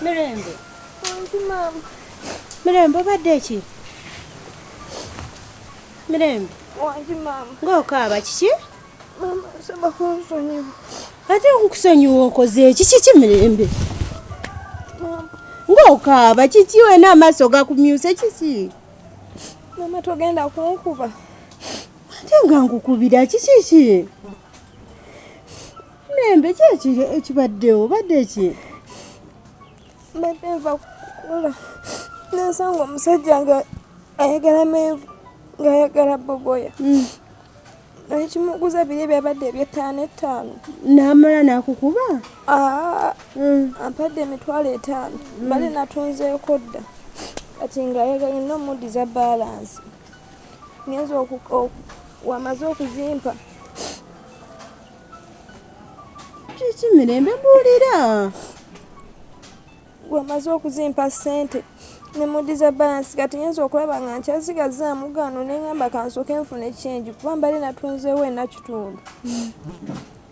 Mirembe. Wangi maama. Mirembe obadde ki? Mirembe. Wangi maama. Ng'okaaba kiki? Maama nsaba kunsonyiwa. Ate nkusonyiwa okoze eki kiki Mirembe? Maama. Ng'okaaba kiki wena amaaso gakumyuse kiki? Maama togenda kunkuba. Ate nga nkukubira kiki ki? Mirembe ki ekibaddewo obadde ki? Mbadde nva kukola nensanga omusajja nga ayagala menvu ng'ayagala bogoya naye biri ebyabadde eby'ettaano ettaano n'amala n'akukuba ampadde 500,000 mbadde natunzeeko dda kati ng'ayagala nina omuddiza balansi ngenza wamaze okuzimpa kiki Mirembe mbuulira wamaze okuzimpa ssente nemuddiza balansi kati nyinza okulaba nga nkyasigazaamu gano neŋŋamba kansooke nfune kyengi kuba mbadde natunzeewo ena kitundu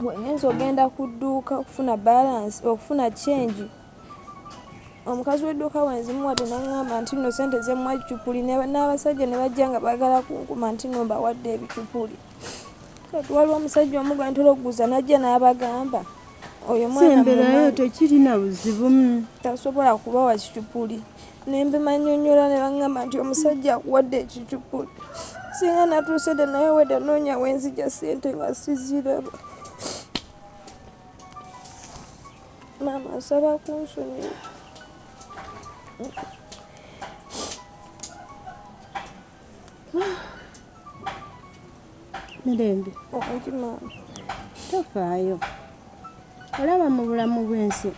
bwe ngenza ogenda ku dduuka okufuna balansi okufuna kyengi omukazi w'edduuka wenzimuwadde naŋŋamba nti nno ssente zemmuwa kicupuli n'abasajja ne bajja nga baagala kunkuma nti nno mbawadde ebicupuli kati waliwo omusajja omu gwe ntera okuguza n'ajja n'abagamba oyo mwana semberayo tekirina buzibu tasobola kubawa kicupuli nembimanyonyola ne baŋŋamba nti omusajja akuwadde ekicupuli singa natuuse dda naye wedda noonya wenzija ssente nga siziraba maama nsaba kunsonyiwa Mirembe wangi maama tofaayo olaba mu bulamu bw'ensi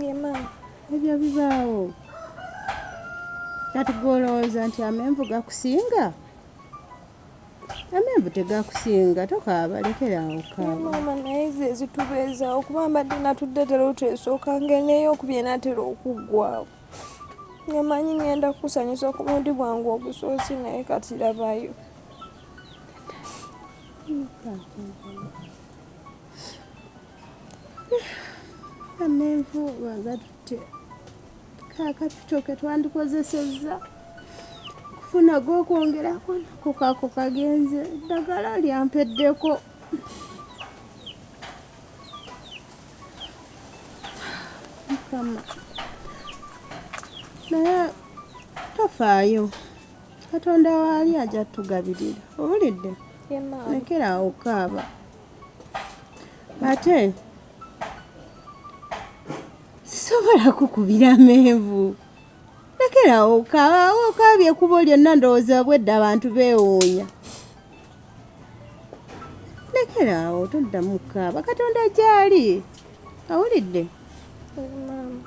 ye maama ebyo bibaawo kati gwe olowooza nti amenvu gakusinga amenvu tegakusinga tokaaba lekeraawo kaaba maama naye ze zitubeezaawo kuba mbadde natudde tera esooka ngeneeyokubye enaatera okuggwawo nga manyi ngenda kukusanyusa ku mulundi gwange ogusoose naye kati labayo amenvu bagatutte kakapito ke twandikozesezza kufuna g'okwongerako nako kako kagenze eddagala lyampeddeko Mukama naye tofaayo Katonda waali ajja tugabirira owulidde ye maama lekeraawo okaaba ate sisobola kukubira menvu lekeraawo okaaba okaabye ekkubo lyonna ndowooza bwedda abantu beewuunya lekeraawo toddamu kukaaba Katonda gy'ali owulidde ye maama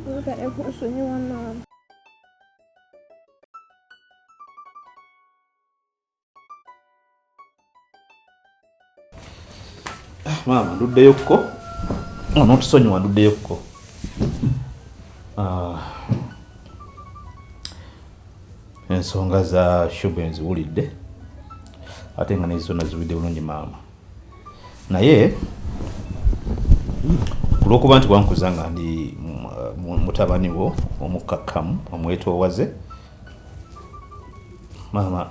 webale kunsonyiwa maama Maama nduddeyokko onootusonyiwa nduddeyokko ensonga za Shube nziwulidde ate nga nezo naziwulidde bulungi maama naye olwokuba nti wankuza nga ndi mutabani wo omukkakkamu omwetoowaze maama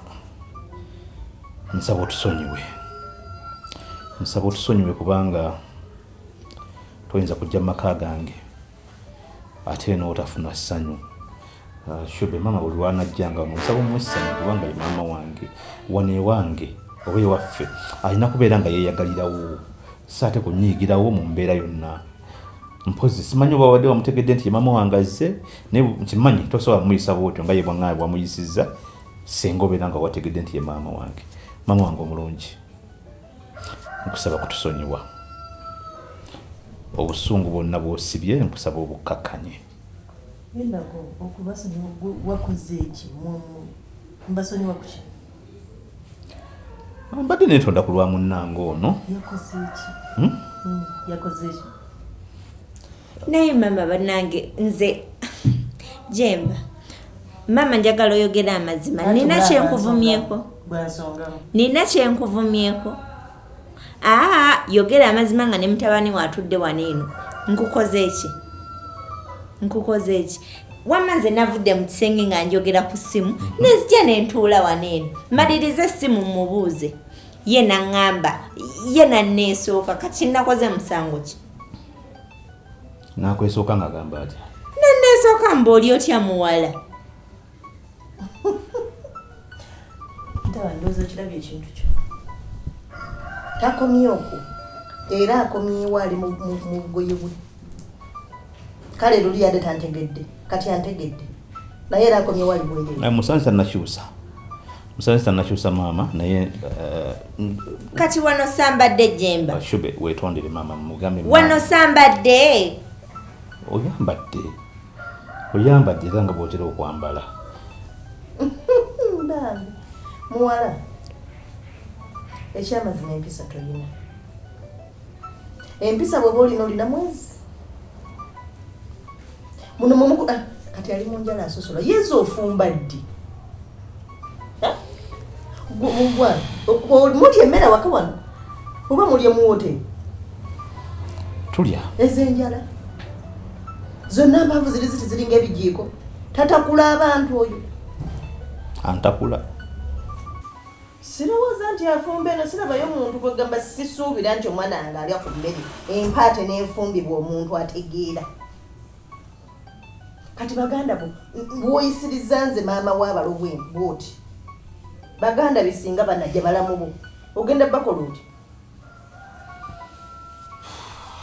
nsaba otusonyiwe nsaba otusonyiwe kubanga toyinza kujja mu maka gange ate n'otafuna ssanyu Shube maama buli lwanajjanga wano nsaba omuwe essanyu kubanga ye maama wange wano ewange oba ewaffe alina kubeera nga yeeyagalirawo so ate kunyiigirawo mu mbeera yonna mpozi simanyi oba wadde wamutegedde nti ye maama wange azze naye nkimanyi tosobola kumuyisa bwotyo nga ye bwaŋŋaye bwamuyisizza singa obeera nga wategedde nti ye maama wange maama wange omulungi nkusaba kutusonyiwa obusungu bwonna bw'osibye nkusaba obukkakkanye Nako okubasonyiwa wakoze eki mbasonyiwa kuki mbadde neetonda ku lwa munnange ono yakoze eki yakoze eki naye maama bannange nze Jemba maama njagala oyogera amazima nina kyenkuvumyeko bwansongamu nina kyenkuvumyeko aa yogera amazima nga ne mutabani we atudde wano eno Nkukoze ki? Nkukoze ki? Wamma nze navudde mu kisenge nga njogera ku ssimu, nenzija nentuula wano eno malirize essimu mubuuze, ye naŋŋamba ye nanneesooka. Kati nakoze musango ki? Nakwesooka ng'agamba atya? Nanneesooka mba oli otya muwala. Ntaba ndowooza kirabye ekintu kyo. Takomye okwo, era akomyewo ali mu bugoye bwe. Kale luli yadde tantegedde, kati antegedde, naye era akomyewo ali bwereere. Musanze tannakyusa, musanze tannakyusa maama, naye kati wano sambadde Jemba. Shube weetondere maama, mugambe wano sambadde. Oyambadde, oyambadde era nga bw'otera okwambala. Bambi muwala, ekyamazima empisa toyina. Empisa bw'oba olina olina mwezi muno mumuku. Kati ali mu njala asosola. Yezu ofumba ddi? Mulya emmere waka wano oba mulya mu woteri? Tulya. Ez'enjala zonna mpanvu ziri ziti ziringa ebijiiko. Tatakula abantu oyo. Antakula. Sirowooza nti afumba eno, sirabayo omuntu kwegamba. Sisuubira nti omwana wange alya ku mmere empaate n'efumbibwa omuntu ategeera. Kati baganda bo bw'oyisiriza nze maama w'abalo bw'oti, baganda bisinga banajja balamu bo, ogenda bakola oti?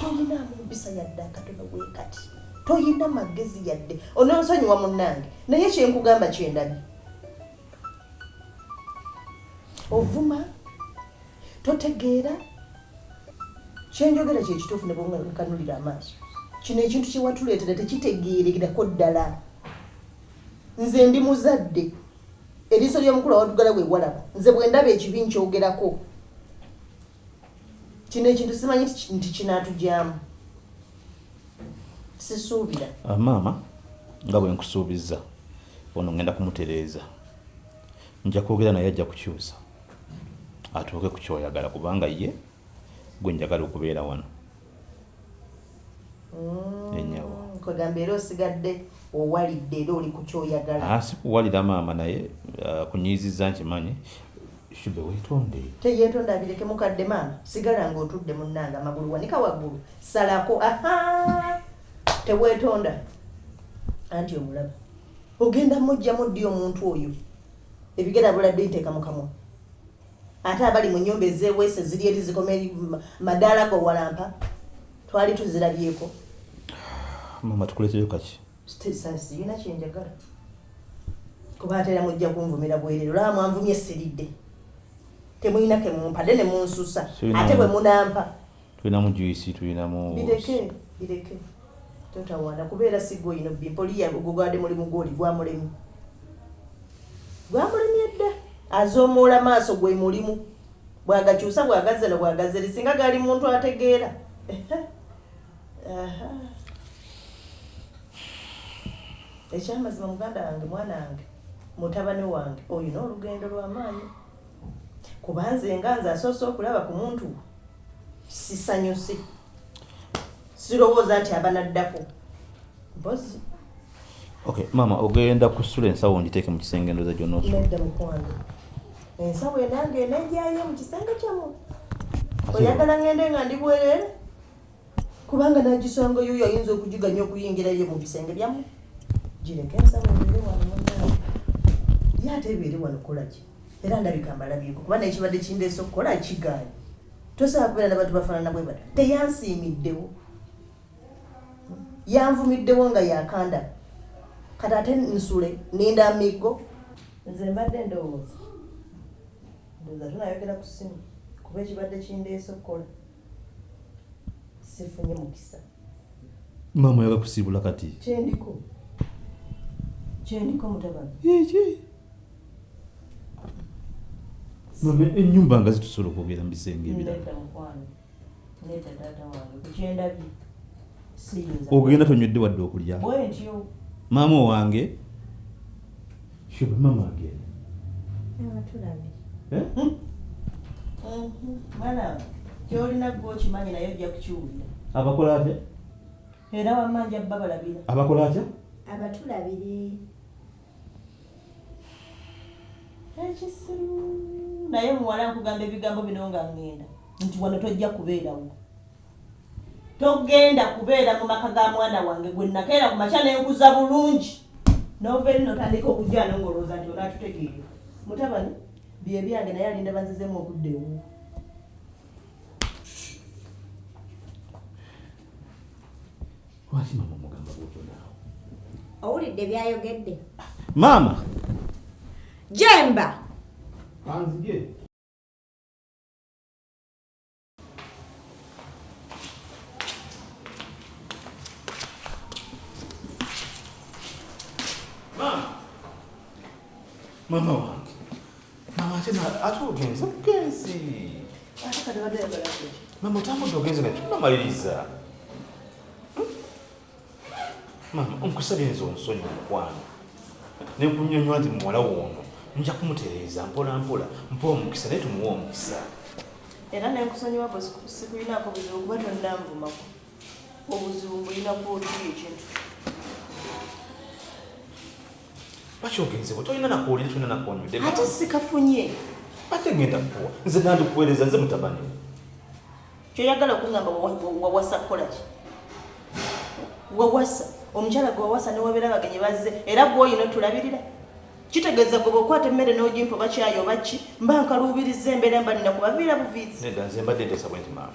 Toyinaamu mpisa yadde akatono bwe kati, toyina magezi yadde. Ononsonyiwa munnange, naye kyenkugamba kyendabye. Ovuma, totegeera. Kyenjogera kyekituufu ne bwonkanulira amaaso. Kino ekintu kyewatuleetera tekitegeerekako ddala. Nze ndi muzadde, eriiso ly'omukulu awadugala bwe walaba, nze bwe ndaba ekibi nkyogerako. Kino ekintu simanyi nti kinaatugyamu, sisuubira. Maama, nga bwe nkusuubizza, ono ngenda kumutereeza. Nja kwogera naye, ajja kukyusa atuuke ku kyoyagala, kubanga ye gwe njagala okubeera wano. Ennyabo. Kwegamba era osigadde owalidde, era oli ku kyoyagala. Si kuwalira maama, naye kunyiizizza nkimanyi. Shube weetonde. Teyeetonda, abireke mukadde. Maama, sigala ng'otudde munnange, amagulu wanika waggulu, salako. Aha, teweetonda. Anti omulaba ogenda mujjamu ddi omuntu oyo ebigere abuladde nteeka mu kamwa, ate abali mu nnyumba ezeeweese ziri eri zikoma eri madaala gowalampa twali tuzirabyeko. Maama, tukuleetereyo kaki? Sirina kyenjagala, kuba ate era mujja kunvumira bwerere. Olaba mwanvumye siridde, temulina kemumpadde ne munsusa. Ate bwe munampa Tulinamu juice, tulinamu Bireke, bireke, totawaana kubeera sigwe oyina obimpa. Oliya ogwo mulimu gwoli gwamulemi, gwamulemye dda. Azoomoola maaso gwe mulimu, bwagakyusa bwagazze no bwagazze eri singa gali muntu ategeera. Aha. Ekyamazima muganda wange, mwana wange, mutabani wange, oyina olugendo lw'amaanyi, kuba nze nga nze asoose okulaba ku muntu sisanyuse, sirowooza nti abanaddako mpozi. Okay maama, ogenda kusula ensawo ngiteeke mu kisenge, ndowooza gy'onoosula. Nedda mukwano, ensawo enange enejjayo mu kisenge kyammwe? Oyagala ngende nga ndi bwereere? Kubanga nagisanga yoyo ayinza okugiganya okuyingirayo mu bisenge byammwe. Gireke ensawo ebeere wano munnange. Ye ate ebeere wano kola ki? Era ndabika mbalabyeko, kuba nekibadde kindeese okukola kigaanye. Tosobola kubeera nabantu bafaanana bwe batyo. Teyansiimiddewo, yanvumiddewo nga yakanda. Kati ate nsule ninda miggo? Nze mbadde ndowooza tunayogera ku ssimu, kuba ekibadde kindeese okukola sifunye mukisa. Maama, oyaga kusiibula kati? Kyendiko, kyendiko mutabani. Eki maama, ennyumba nga zitusobola okwogera mu bisenge ebirala. Nedda mukwano, nedda taata wange, kukyendabye siyinza. Ogenda tonywedde wadde okulya? Bwe ntyo. Maama owange Shube, maama agenda. Abatulabye. Eh? Mwana wange, kyolina gwe okimanyi, naye ojja kukiwulira. Abakola atya? Era wamma nja babalabira. Abakola atya? Abatulabire. Ekisiru. Naye muwala nkugamba ebigambo bino nga ŋŋenda nti wano tojja kubeerawo. Togenda kubeera mu maka ga mwana wange gwe nakeera ku makya ne nkuza bulungi. N'ova eri n'otandika okujja wano ng'olowooza nti onaatutegeera. Mutabani bye byange naye alinda banzizeemu okudda ewuwo. Lwaki mama omugamba bwotyo naawe? Owulidde byayogedde? Maama! Jemba! Kanzije. Maama! Maama wange. Maama ate ate ogenze bugenzi. Ate kati badde ayagala ki? Maama otambudde ogenze nga tunamaliriza. Maama nkusabye nze onsonyiwe mukwano. Ne nkunyonyola nti muwala wo ono nja kumutereeza mpola mpola mpa omukisa naye tumuwe omukisa. Era ne nkusonyiwa bwe sikulinaako buzibu kuba tonnanvumako. Obuzibu mbulina kw'otuli ekintu kyo. Lwaki ogenze bwe tolina nakuwulira tolina nakuwanywedde. Ate sikafunye. Ate ngenda kukuwa nze nandikuweereza nze mutabani wo. Kyoyagala okungamba wawasa kukola ki? Wawasa omukyala gwe wawasa newabeera abagenyi bazze era gwe oyina otulabirira. Kitegeeza gwe bw'okwata emmere n'ogimpa oba kyayi oba ki mba nkaluubirizza embeera mba nina kubaviira buviizi. Nedda nze mbadde nteesa bwe nti maama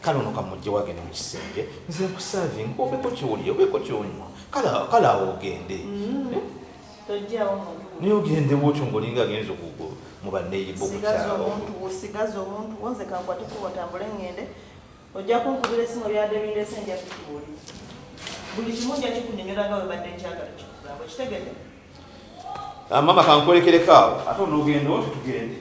kale ono kamujje wagende mu kisenge nze nkusavinga obeeko kyolya obeeko kyonywa kale kale awo ogende. Eh? Tojjaawo muntu. Naye ogende bwotyo ng'olinga agenze mu banneyibo ku Sigaza kyalo. omuntu wo, sigaza omuntu wo nze kankwate kkubo ntambule ŋŋende. Ojja kunkubira essimu ebyadde bindeese nja kukubuulira. Buli kimu nja kikunyonnyola nga bwe mbadde nkyagala kikugamba. Okitegedde? Ah, maama kankwerekereko awo ate onoogenda otyo tugende.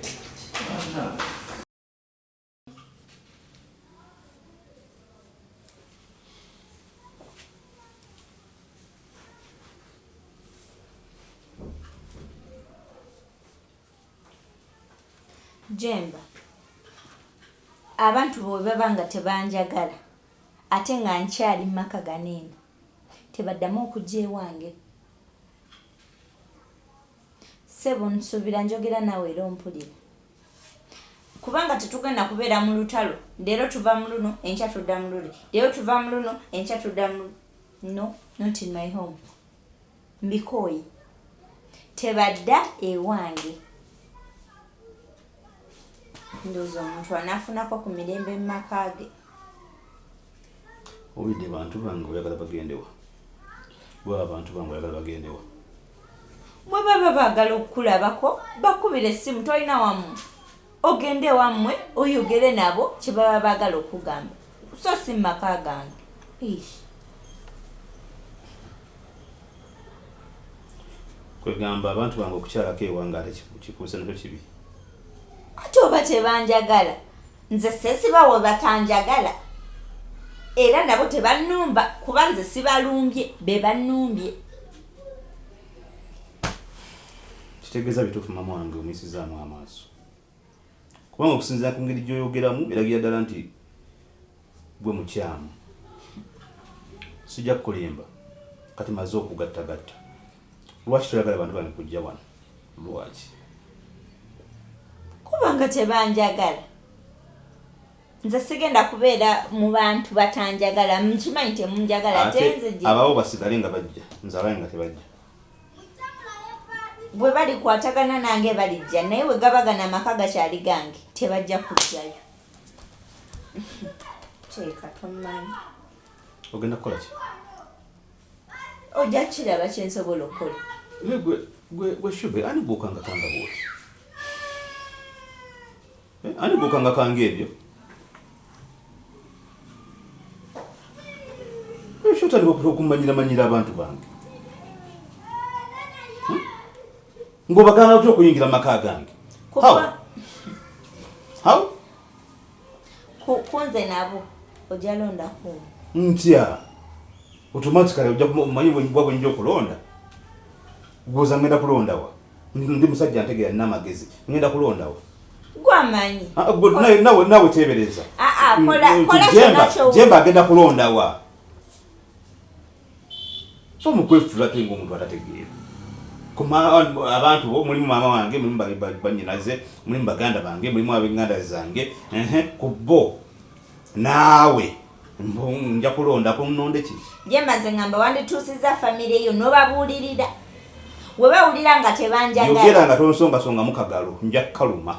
Jemba, abantu bwe baba nga tebanjagala ate nga nkyali mu maka gano eno tebaddamu okujja ewange. Ssebo nsuubira njogera naawe era ompulira. Kubanga tetugenda kubeera mu lutalo, leero tuva mu luno enkya tudda mu luli, leero tuva mu luno enkya tudda mu no, not in my home. Mbikooye. Tebadda ewange. Ndowooza omuntu anaafunako ku mirembe mu maka ge. Owulidde bantu bange oyagala bagendewa? Gwe abantu bange oyagala bagendewa? Bwe baba baagala okukulabako bakubira essimu tolina wammwe. Ogende ewammwe oyogere nabo kye baba baagala okugamba. So si mu maka gange. Eish. Kwegamba abantu bange okukyalako ewange ate kifuuse nakyo kibi. Ate oba tebanjagala nze seesiba we batanjagala era nabo tebannumba kuba nze sibalumbye be bannumbye. Kitegeeza bituufu maama wange omuyisizaamu amaaso kubanga okusinziira ku ngeri gy'oyogeramu eragira ddala nti gwe mukyamu. Sijja kukulimba kati maze okugattagatta. Lwaki toyagala bantu bange kujja wano? Lwaki? Kubanga tebanjagala. Nze sigenda kubeera mu bantu batanjagala. Nkimanyi temunjagala ate nze gye abawo basigale nga bajja nze abange nga tebajja. Bwe balikwatagana nange balijja naye bwe gaba gano amaka gakyali gange tebajja kujjayo. Teeka tomanyi. Ogenda kukola ki? Ojja kiraba kye nsobola okukola. Naye gwe gwe gwe Shube ani gw'okangakanga bw'oti? Eh, ani gw'okangakanga ebyo? Lwaki otandika okumanyira abantu bange? Hmm? Ng'obagaana otya okuyingira mu maka gange? How? How? Kunze nabo ojja londa kumu. Ntya. Automatically ojja kumanyi bwe bwe okulonda. Gwoza ngenda kulonda wa? Ndi musajja ntegeera nina amagezi. Ngenda kulonda wa? Gwamanyi. Ah, nawe nawe teebereza. Ah, ah, kola kola Jemba agenda kulonda wa? So mukwefula ate ng'omuntu atategeera. Abantu bo mulimu maama wange, mulimu bannyinaze, mulimu baganda bange, mulimu ab'eŋŋanda zange, ku bo naawe nja kulondako nnonde ki? Jemba nze ŋŋamba wandituusizza famire yo n'obabuulirira. We bawulira nga tebanjagala. Yogera nga tonsongasongamu kagalo, nja kukaluma.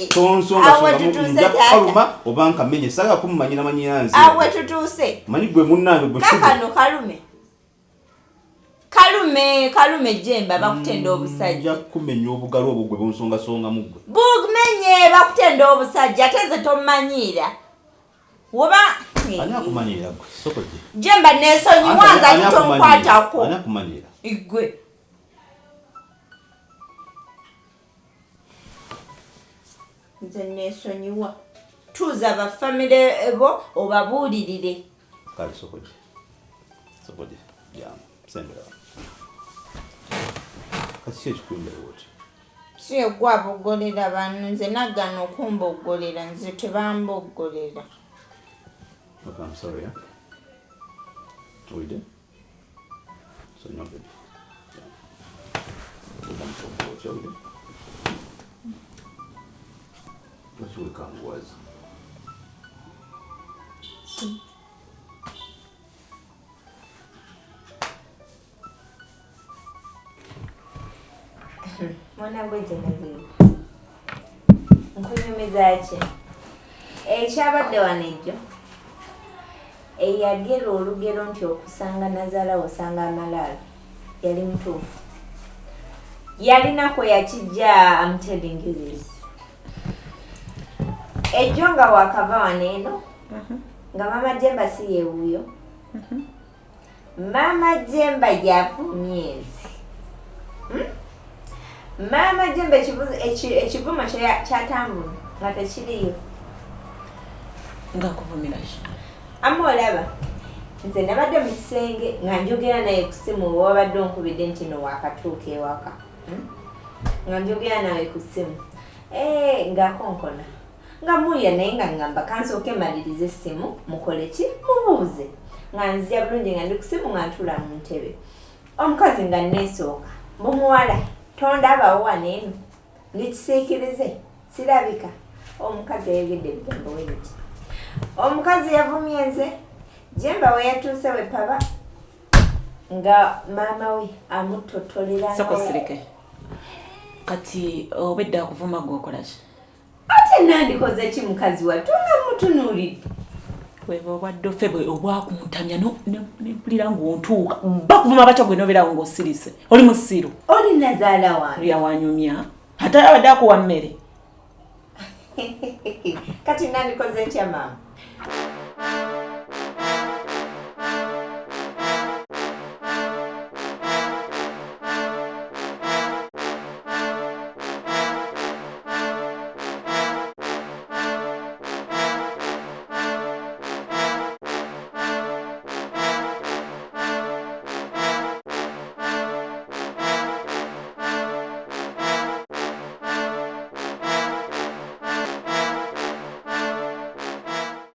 Tonsongasongamu, nja kukaluma oba nkamenye, saagala kummanyira manyira nze. Awo we tutuuse. Manyi gwe munnange gwe Shuga. Kaakano kalume. Kalume, kalume Jemba bakutenda obusajja. Nja kumenya obugalo obwo gwe bunsongasongamu gwe. Bumenye bakutenda obusajja ate nze tommanyiira. Woba Ani akumanyiira gwe? Soko gye. Jemba neesonyiwa nze ate tonkwatako. Ani akumanyiira? Ggwe. Nze neesonyiwa. Tuuza ba famire bo obabuulirire. Kale soko gye. Soko gye. Jangu. Sembera. Kati ki ekikuyimbira bw'otyo? Si gwe aboggolera banno, nze nagaana okumboggolera, nze tebamboggolera. Okay, I'm sorry, yeah? Owulidde? Sonyiwa baby. Otya owulidde? Lwaki wekanguwaza? Mwana gwe Genevieve, nkunyumiza ki ekyabadde wano ejjo? Eyagera olugero nti okusanga nazaala osanga amalaalo yali mutuufu, yalina kwe yakijja. I'm telling you this. Ejjo nga wakava wano eno nga Mama Jemba si yewuuyo, Mama Jemba yavumye nze. Maama Jemba ekivumo kyatambula nga tekiriyo. Nga kuvumira ki? Amma olaba nze nabadde mu kisenge nga njogera naye ku ssimu, wabadde onkubidde nti no wakatuuka ewaka, Nga njogera nawe ku ssimu, ng'akonkona nga muwulira, naye nga ngamba kansooke malirize essimu mukole ki, mubuuze. Nga nzija bulungi nga ndi ku ssimu, nga ntuula mu ntebe, omukazi nga neesooka mbu muwala tondabawo wano eno, ndi kisiikirize sirabika. Omukazi yayogedde ebigambo we biti, omukazi yavumye nze. Jemba we yatuuse we paba nga maama we amuttotolera. Soko sirike. Kati obedda akuvuma gwe okola ki? Ate nandikoze ki mukazi wattu nga mutunuulidde? Bweba obwadde ofe bwe obwakuntamya nempulira ng'ontuuka bakuvuma batya gwe nobeerawo ng'osirise oli musiru. Oli nazaala wange. Yawanyumya ate abadde akuwa mmere. Kati nandikoze ntya maama?